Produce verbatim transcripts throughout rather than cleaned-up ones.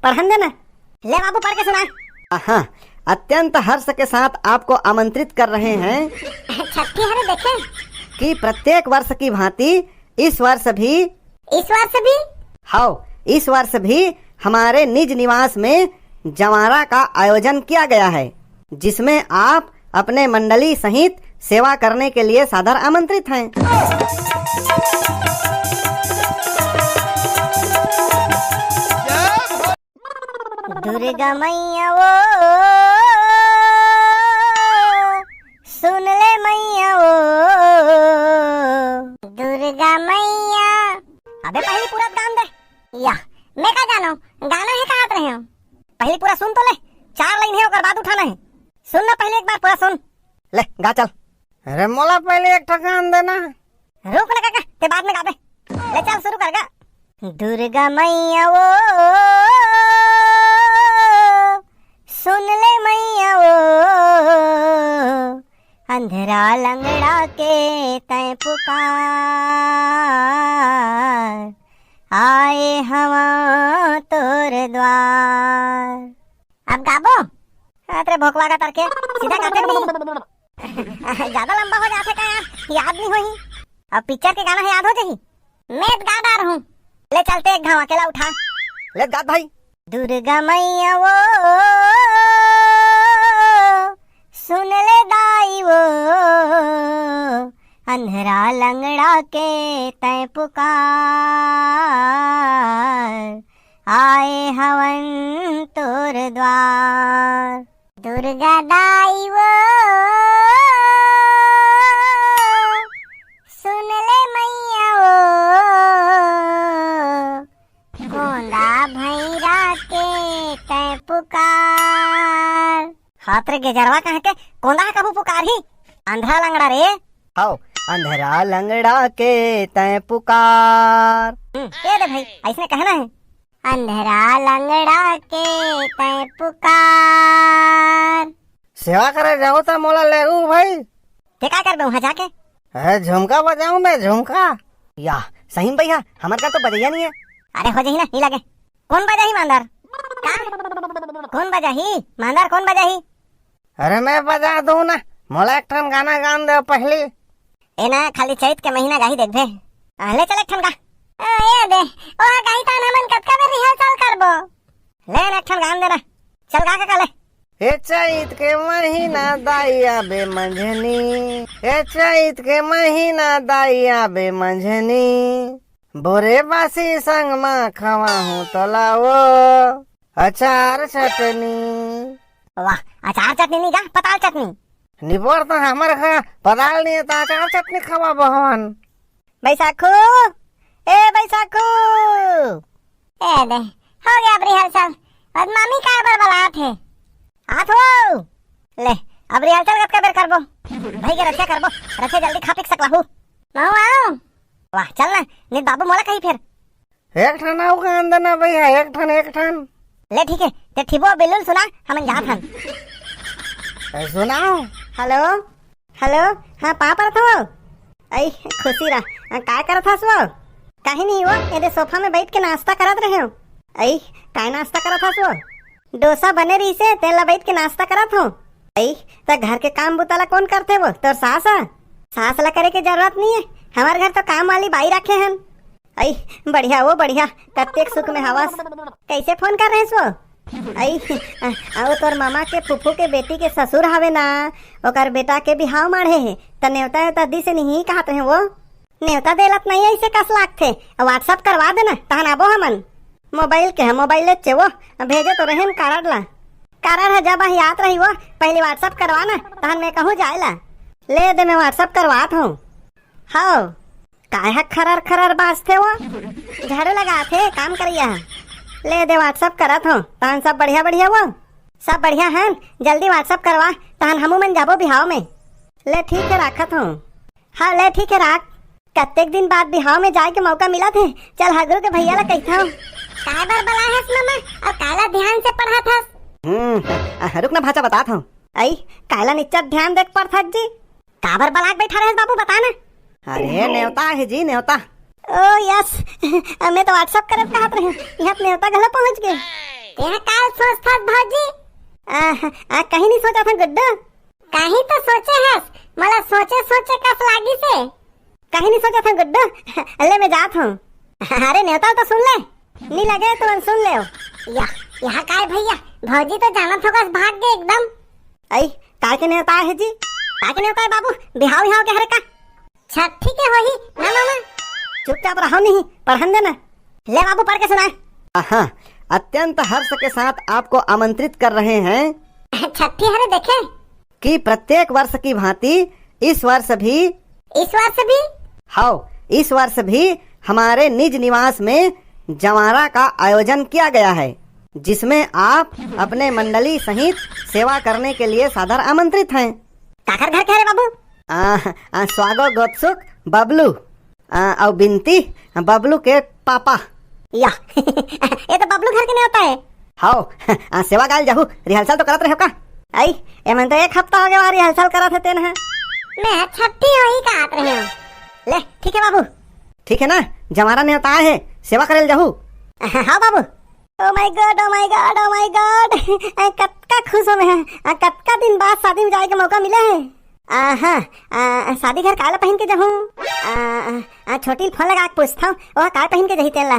पढ़न देना। ले बाबू, पढ़ के सुना। हाँ, अत्यंत हर्ष के साथ आपको आमंत्रित कर रहे हैं छट्ठी हरे देखे। कि प्रत्येक वर्ष की भांति इस वर्ष भी इस वर्ष भी? हाँ, इस वर्ष भी हमारे निज निवास में जंवारा का आयोजन किया गया है, जिसमें आप अपने मंडली सहित सेवा करने के लिए सादर आमंत्रित हैं। दुर्गा मैया वो, सुन ले मैया वो, दुर्गा मैया। अबे पहली पूरा गान दे। या, मैं का जानो, गाना है कहाँ रहे हो? पहली पूरा सुन तो ले, चार लाइन है, ओकर बाद उठाना है। सुन ना पहले एक बार पूरा सुन। ले, गा चल। अरे मोला पहले एक ठो गान देना। रुक ना काका, ते बाद में गाबे। ले चल शुरू कर गा। दुर्गा मैया वो, सुन ले मैया वो, अंधरा लंगड़ा के तैं पुकार, आए हवा तोर द्वार। अब गाबो? अतरे भोकवा का तरके, सीधा गाते नहीं। ज्यादा लंबा हो जाथे का यार, याद नहीं होही। अब पिक्चर के गाना है, याद हो जाही। मैं तो गा डार हूँ। ले चलते एक घाव अकेला उठा। ले गात भाई। दुर्गा मैया वो, सुन ले दाई वो, अंधरा लंगड़ा के तैं पुकार, आए हवन तोर द्वार। दुर्गा दाई वो, सुन ले मैया वो, गोंदा भैरा के तैं पुकार। हाथ रे गेजरवा कहाँ के, कोंदा ह कभू पुकारही? अंधरा लंगड़ा रे। हौ, अंधरा लंगड़ा के तैं पुकार। हम्म, ए दे भाई, ऐसने कहना है। अंधरा लंगड़ा के तैं पुकार। सेवा करे जाहूँ त मोला लेगू भाई। ते का करबे वहाँ जाके? अरे झुमका बजाऊँ मैं, झुमका। या, सही में भैया, हमर का तो बजैया नहीं है। अरे हो जाही ना, नहीं लगे। कौन बजाही मांदर? का? कौन बजाही? मांदर कौन बजाही? अरे मैं बजा दूँ ना, मोला एक ठन गाना गान दे पहली। ए ना, खाली चैत के महीना गाही देखबे। आ, ले चल एक ठन गा। आ, ए दे, ओहा गाही तान हमन कतका बेर rehearsal करबो? ले ना एक ठन गान दे ना। चल गा काका ले। ए चैत के महीना दाई आबे मंझनी, ए चैत के महीना दाई आबे मंझनी, बोरे बासी संग मा खवाहूँ तोला वो अचार चटनी। वाह, अचार चटनी नहीं गा, पताल चटनी। निपोर तो हमर घर पताल नहीं है, तो अचार चटनी खवाबो हमन। बैसाखू, ए बैसाखू। ए दे, हो गया अब rehearsal। अब मामी काय बर बलात हे? आत हो। ले, अब rehearsal कतका बेर करबो? भाई के रक्षा करबो, रक्षा जल्दी खा पी के सकलाहू। महू आऊं? वाह, चल ना, नित बाबू मोला कही फेर। एक ठन अउ गान देना भैया, एक ठन, एक ठन। ले ठीक है, ते ठिबो बिल्लुल सुना, हमन जात हन। ए, सुनाओ। हेलो, हेलो, हाँ, पाँव परत हवं। अई, खुशी रह, काय करत हस वो? काहे नहीं वो, एदे सोफा में बैठ के नाश्ता करत रहे हो। अई, काय नाश्ता करत हस वो? डोसा बने रहिसे, तेन ला बैठ के नाश्ता करत हो। अई, त घर के काम बुता ला कौन करथे वो? तोर सास ह? सास ला करे के जरूरत नहीं है, हमार घर तो काम वाली बाई रखे हन। अई, बढ़िया वो बढ़िया, कत्तेक सुख में हवस। कैसे फोन कर रहे वो? अई, अ, वो तोर मामा के फूफू के बेटी के ससुर हवे ना, ओकर बेटा के बिहाव माढ़े हे, त नेवता वेवता दिस नहीं कहत रहे वो। नेवता देलत नहीं ऐसे कस लागथे, WhatsApp करवा देना, तहन आबो हमन। मोबाइल के ह, मोबाइल लेचे वो, भेजे तो रहेन कारड ला। कारड ह जब अहियात रही वो, पहले WhatsApp करवा ना, तहन मैं कहूँ जाए ला। ले दे, मैं WhatsApp करवात हूँ। हव। काय ह खरर खरर बाजथे वो? झाड़ू लगाथे काम करइया ह। ले दे WhatsApp करत हो, तहन सब बढ़िया बढ़िया वो? सब बढ़िया हन, जल्दी WhatsApp करवा, तहन हमू मन जाबो बिहाव में। ले ठीक है राखत हूँ। हाँ ले ठीक है राख। कत्तेक दिन बाद बिहाव में जाए के मौका मिलत हे, चल हगरू के भैया ला कहिथव। काय बर बलाए हस मामा, अउ काला ध्यान से पढ़त हस? हम्म, अ, रुक ना भांचा बतात हूँ। अई, काला निच्चट ध्यान देख पढ़थस जी। काबर बलाक बैठा रहेस बाबू, बता ना। अरे, नेवता हे जी, नेवता। ओ यस, मैं तो WhatsApp करब कहत रहे हूँ, यहाँ नेवता घलो पहुँच गए। तेहा का सोचथस भौजी? आ, आ, कहीं नहीं सोचत हन गुड्डू। कहीं तो सोचे हस, मला सोचे सोचे कस लागिस हे। कहीं नहीं सोचत हन गुड्डू, ले मैं जात हूँ। अरे नेवता तो सुन ले, नहीं लगे तो सुन ले। या, यहाँ काय भैया, भौजी तो जानत होगस भाग गे एकदम। अई, काय के नेवता हे जी? काय के नेवता हे बाबू? बिहाव यहाँ के हरे का? छट्ठी के होही ना मामा। चुपचाप रहो नहीं, पढ़न देना। ले बाबू पढ़ के सुना। हाँ, अत्यंत हर्ष के साथ आपको आमंत्रित कर रहे हैं छट्ठी हरे देखे। कि प्रत्येक वर्ष की भांति इस वर्ष भी इस वर्ष भी? हाँ, इस वर्ष भी हमारे निज निवास में जंवारा का आयोजन किया गया है, जिसमें आप अपने मंडली सहित सेवा करने के लिए सादर आमंत्रित हैं। काखर घर के हरे बाबू? आ, आ, स्वागो गोतसुक बबलू, आ, अउ बिनती बबलू के पापा। या, ये तो बबलू घर के नेवता हे। हव, आ, सेवा गायल जाहू, rehearsal तो करत रहे हो का? अई, एमन तो एक हफ्ता हो गया rehearsal करत हे तेन ह। मैं छट्ठी होही का आत रहे हो। ले, ठीक है बाबू। ठीक है ना, जंवारा नेवता हे, सेवा करे ल जाहू। हाँ बाबू। Oh my God, oh my God, oh my God। आ, कतका खुश हो मैं ह। आ, कतका दिन बाद शादी में जाए के मौका मिले हे। आ, हाँ, आ, शादी घर काला पहिन के जाहूँ? आ, आ, आ, छोटी ल फोन लगा के पूछथव, ओह काय पहिन के जाही तेन ला।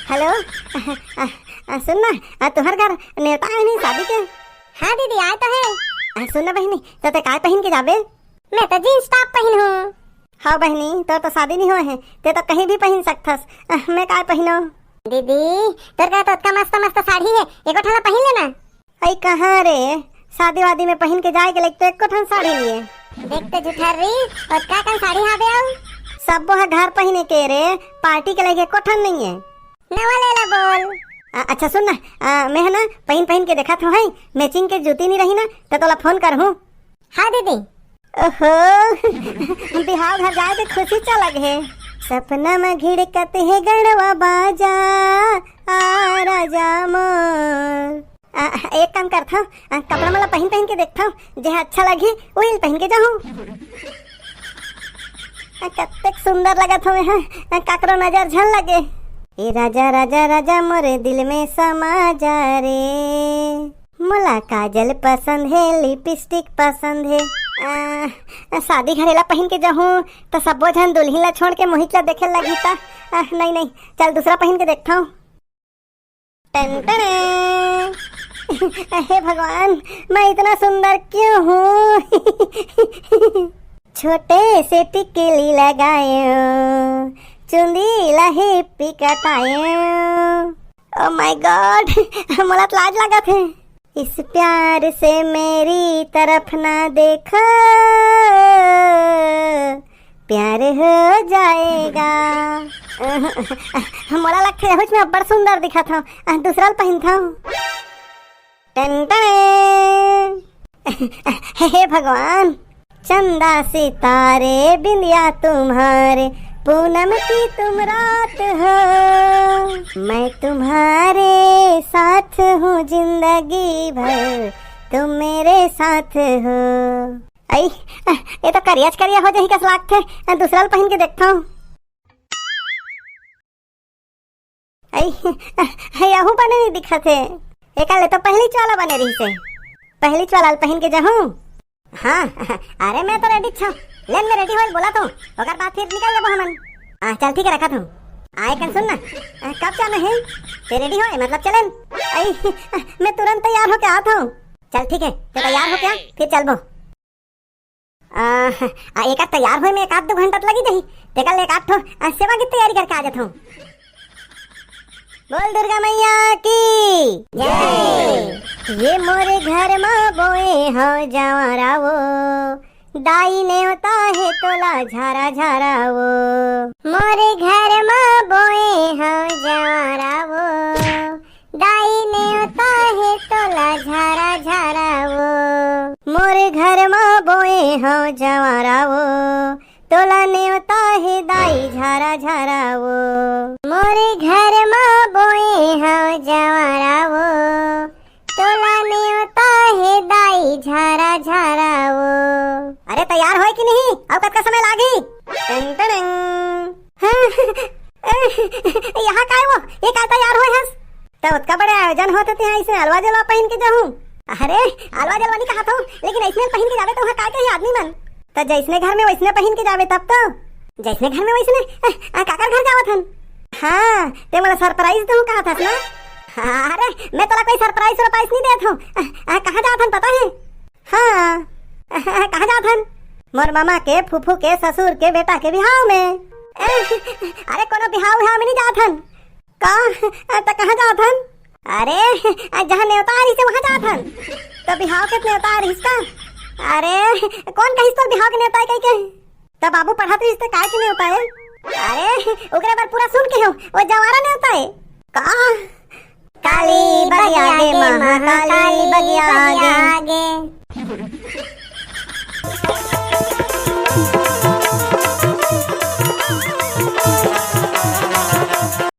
हेलो, आ, आ, आ, सुन ना, आ, तुहर घर नेवता हे नहीं शादी के? हाँ दीदी, आए तो हे। आ, सुन ना बहिनी, तो ते काय पहिन के जाबे? मैं तो jeans top पहिन हूँ। हाँ बहिनी, तोर तो शादी नहीं होए हे, ते तो कहीं भी पहिन सकथस। आ, मैं काय पहिनो? दीदी, तोर का तो अतका मस्त मस्त साड़ी हे, एको ठन ला पहिन लेना। अई कहाँ रे, शादी वादी में पहिन के जाए के लइक तो एको ठन साड़ी नइये। देख तो झुठर्री, ओतका कन साड़ी हावे अउ? सब्बो ह घर पहिने के रे, party के लइक एको ठन नइये। नवा ले ला बोल। आ, अच्छा सुन ना, आ, मैं ह ना पहिन पहिन के देखत हूँ, है, matching के जूती नहीं रही ना, तो तोला फोन करहूँ। हाँ दीदी। ओहो, बिहाव घर जाए के खुशी चलग हे। सपना म घिड़कत हे गड़वा बाजा, आ राजा मोर। आ, एक काम करथव, आ, कपड़ा मला पहिन पहिन के देखथव, जेहा अच्छा लगही, उही ल पहिन के जाहूँ। आ, कतेक सुंदर लगत हवे, हाँ, आ, काकरो नजर झन लगे। ए राजा, राजा, राजा, मोरे दिल में समा जा रे। मोला काजल पसंद हे, lipstick पसंद हे। आ, शादी घरे ला पहिन के जाहूँ, त सब्बो झन दुल्हिन ला छोड़ के मोहित ला देखे लगही त। आ, नहीं, नहीं, चल दूसरा पहिन के देखथव। Ton ton. हे भगवान, मैं इतना सुंदर क्यों हूँ? छोटे से टिकली लगायो, चुंदी ला हिप्पी कटायो। Oh my God, मोला त लाज लागत हे। इस प्यार से मेरी तरफ ना देखो, प्यार हो जाएगा। मोला लगथे एहुच में अब्बड़ सुंदर दिखत हव, दूसरा ल पहिनथव। Ton ton. हे भगवान, चंदा सितारे बिंदिया तुम्हारे, पूनम की तुम रात हो, मैं तुम्हारे साथ हूँ जिंदगी भर, तुम मेरे साथ हो। अई, ये तो करियाच करिया हो जाही कस लागथे, दूसरा ल पहिन के देखथव। अई, यहू बने नहीं दिखत हे। एकर ले तो पहिलीच वाला बने रहिस हे। पहिलीच वाला ल पहिन के जाहूँ। हाँ, अरे मैं तो ready छव। ले मैं ready होए ल बोलत हूँ, ओकर बाद फिर निकल लेबो हमन। हाँ, चल ठीक है, रखत हूँ। आए कन सुन ना, कब जाना हे? ते ready होए, मतलब चलेन? अई, मैं तुरंत तैयार होके आत हूँ। चल ठीक है, ते तैयार होके आ, फिर चलबो। आ, आ, एकर तैयार होए में एक आध दू घंटा त लगी जाही, तेकर ले एक आध ठो, आ, सेवा की तैयारी करके आ जात हूँ। बोल दुर्गा मैया की जय। ये मोरे घर मा बोए हव जंवारा वो, दाई नेवता हे तोला झारा झारा वो। मोरे घर मा बोए हव जंवारा वो, दाई नेवता हे तोला झारा झारा वो। मोर घर मा बोए हव जंवारा वो, तोला नेवता हे दाई झारा झारा वो। मोर घर मा बोए हव जंवारा वो, तोला नेवता हे दाई झारा झारा वो। अरे तैयार होए कि नहीं? अउ कतका समय लागही? टन टन। हाँ, यहाँ काय वो? ये काय तैयार होए हस? त ओतका बड़े आयोजन होत हे, तेहा अइसने अलवा जलवा पहिन के जाहूं? अरे, अलवा जलवा नहीं कहत हंव, लेकिन अइसने पहिन के जाबे त उहां का कही आदमी मन? त जइसने घर में वइसने पहिन के जाबे तब तो। जइसने घर में वइसने? अ, अ, काकर घर जावत हन? हां, ते मोला surprise देहूं कहत हस ना? अरे, मैं तोला कोई surprise वरप्राइज नहीं देत हंव। अ, अ, कहां जात हन पता हे? हां, कहां जात हन? मोर ममा के, फूफू के, ससुर के बेटा के बिहाव में। अरे, कोनो बिहाव उहाव में नहीं जात हन। का? त कहां जात हन? अरे, जहां नेवता आ रहिस हे, वहां जात हन। त बिहाव के नेवता आ रहिस का? अरे, कोन कहिस तोर बिहाव के नेवता ए कहिके? त बाबू पढ़त रहिस त काय के नेवता ए? अरे, ओकरे बर पूरा सुन के हंव, ओ जवारा नेवता ए। का? काली बगिया गे, महाकाली बगिया गे।